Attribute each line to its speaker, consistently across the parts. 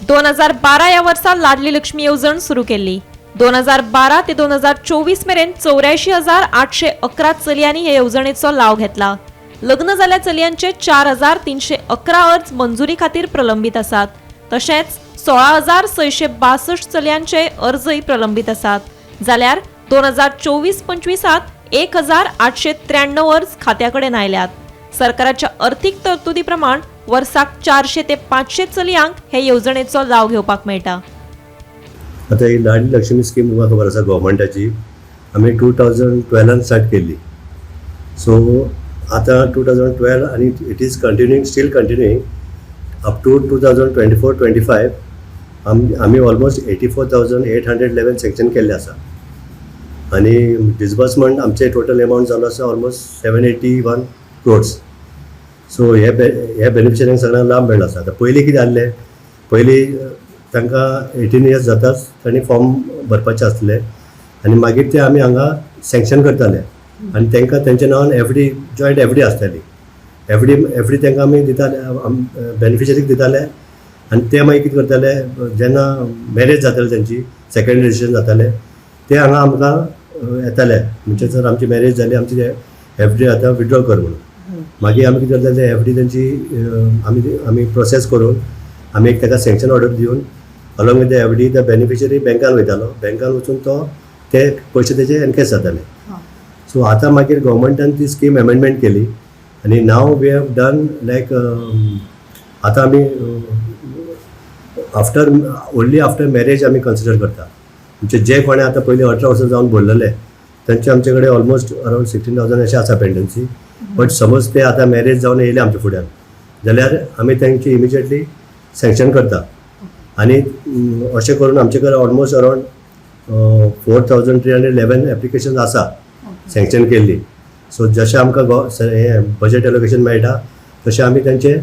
Speaker 1: 2012 ह्या वर्सा लाडली लक्ष्मी येवजण सुरू केल्ली. 2012 ते 2024 मेरेन 84,811 चलयांनी हे येवजणेचो लाव घेतला. लग्न जाल्ल्या चलयांचे 4311 अर्ज मंजुरी खातीर प्रलंबीत आसात. तशेंच 16,662 चलयांचे अर्जय प्रलंबीत आसात. जाल्यार 2024-25 1893 अर्ज खात्या कडेन आयल्यात. सरकाराच्या अर्थीक तरतुदी प्रमाण वर्साक 400 ते 500 चलयांक हे येवजणेचो लाव घेवपाक मेळटा.
Speaker 2: आतां ही लाडली लक्ष्मी स्कीम तुमकां खबर आसा, गव्हर्मेंटाची आमी 2012न स्टार्ट केल्ली. सो आतां 2012 आनी it is continuing, still continuing up to 2024-25. आमी almost 84,811 sanction केल्ले आसा आनी डिसबर्समेंट आमचे टोटल एमावंट जालो आसा almost 781 crores. So हे बेनिफिशरींक सगळ्यांक लाभ मेळ्ळो आसा. आतां पयलीं कितें जाल्लें, पयलीं तांकां 18 इयर्स जाताच तांणी फॉर्म भरपाचे आसले आनी मागीर ते आमी हांगा सँक्शन करताले आनी तांकां तेंच्या नांवान एफडी, जॉयंट एफडी आसताली. एफडी तांकां आमी दिताले, बेनिफिशरीक दिताले आनी ते मागीर कितें करताले, जेन्ना मॅरेज जाताले, तेंची सेकंड रजिस्ट्रेशन जातालें, ते हांगा आमकां येताले, म्हणजे जर आमची मॅरेज जाली, आमची एफडी आतां विड्रॉ कर म्हणून. मागीर आमी कितें करताले, एफडी तेंची आमी प्रोसेस करून आमी एक ताका सँक्शन ऑर्डर दिवन along with the FD the beneficiary बँकान वयतालो. बँकान वचून तो ते पयशे तेजे एनकॅश जाताले. सो आतां मागीर गव्हर्मेंटान ती स्कीम एमेंडमेंट केली आनी now we have done like आतां आमी आफ्टर ओन्ली आफ्टर मॅरेज आमी कन्सिडर करता. म्हणजे जे कोणे आतां पयलीं 18 वर्सां जावन भरलेले, तांचे आमचे कडेन ऑलमोस्ट अरावंड 16,000 अशें आसा पेंडन्सी. बट समज ते आतां मॅरेज जावन येयले आमच्या फुड्यान जाल्यार आमी तांची इमिजिएटली सँक्शन करता आनी अशें करून आमचे कडेन almost around 4311 application आसा सँक्शन केल्ली. सो जशें आमकां हें बजेट एलोकेशन मेळटा, तशें आमी तांचे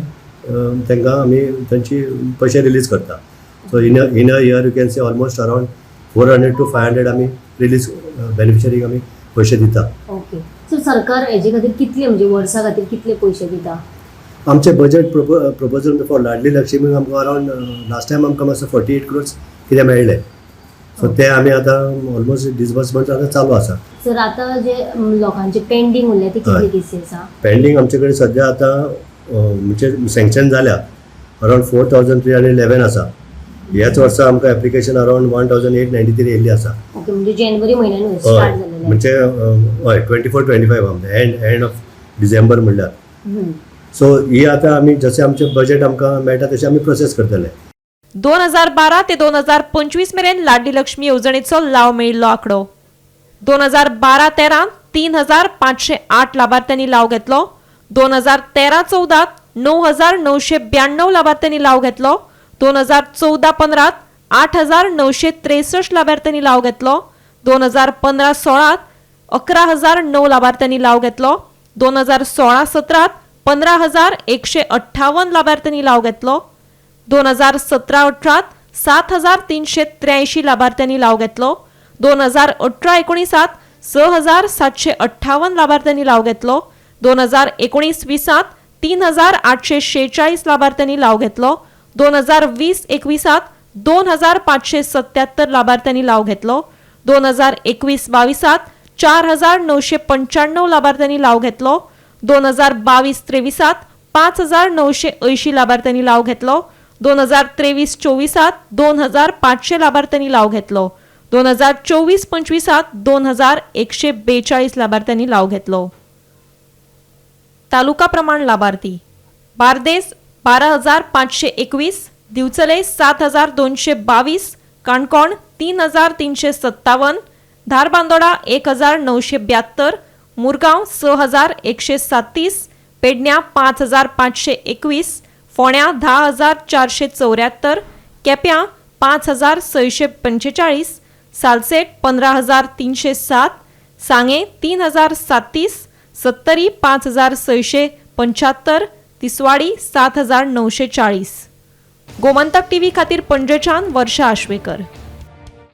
Speaker 2: तांकां आमी तांची पयशे रिलीज करता. So in a year you can see almost around 400 to 500 आमी रिलीज बेनिफिशरीक आमी पयशे दिता.
Speaker 3: ओके, सो सरकार हेजे खातीर कितले, म्हणजे वर्सा खातीर कितले पयशे दिता?
Speaker 2: आमचे budget proposal for Ladli Lakshmi आमकां अरावंड लास्ट टायम आमकां मातसो 48 क्रोर्स कितें मेळ्ळे. सो ते आमी आतां ऑलमोस्ट डिसबर्समेंट आतां चालू आसा.
Speaker 3: सर, आतां जे लोकांचे पेंडींग उरले ते कितले केसी आसा?
Speaker 2: पेंडींग आमचे कडेन सद्या आतां म्हणजे सँक्शन जाल्या around 4311 आसा. ह्याच वर्सा आमकां application around 1893 येयल्ली आसा.
Speaker 3: ओके, म्हणजे जानेवारी म्हयन्यान स्टार्ट जालेले?
Speaker 2: म्हणजे हय, 24-25 आमचें एंड एंड ऑफ डिसेंबर म्हणल्यार. सो ही आतां आमी जशें आमचें बजेट आमकां मेळटा तशें आमी प्रोसेस करतले.
Speaker 1: 2012 ते 2025 मेरेन लाडली लक्ष्मी येवजणेचो लाव मेळिल्लो आंकडो: 2012-13 3508 लाभार्थ्यांनी लाव घेतलो. 2013-14 9992 लाभार्थ्यांनी लाव घेतलो. 2014-15 8963 लाभार्थ्यांनी लाव घेतलो. 2015-16 11,009 लाभार्थ्यांनी लाव घेतलो. 2016-17 15,158 लाभार्थ्यांनी लाव घेतलो. 2017-18 7383 लाभार्थ्यांनी लाव घेतलो. 2018-19 6758 लाभार्थ्यांनी लाव घेतलो. 2019-20त 3846 लाभार्थ्यांनी लाव घेतलो. 2020-21त 2577 लाभार्थ्यांनी लाव घेतलो. 2021-22त 4995 लाभार्थ्यांनी लाव घेतलो. 2022-23त 5980 लाभार्थ्यांनी लाव घेतलो. 2023-24त 2500 लाभार्थ्यांनी लाव घेतलो. 2024-25त 2142 लाभार्थ्यांनी लाव घेतलो. तालुका प्रमाण लाभार्थी: बार्देस 12,521, दिवचले 7222, काणकोण 3357, धारबांदोडा 1972, मुरगांव 6137, पेडण्यां 5521, फोंड्यां 10,474, केप्यां 5645, सालसेट 15,307, सांगे 3037, सत्तरी 5675, तिसवाडी 7940. गोमंतक टीव्ही खातीर पणजेच्यान वर्षा आश्वेकर.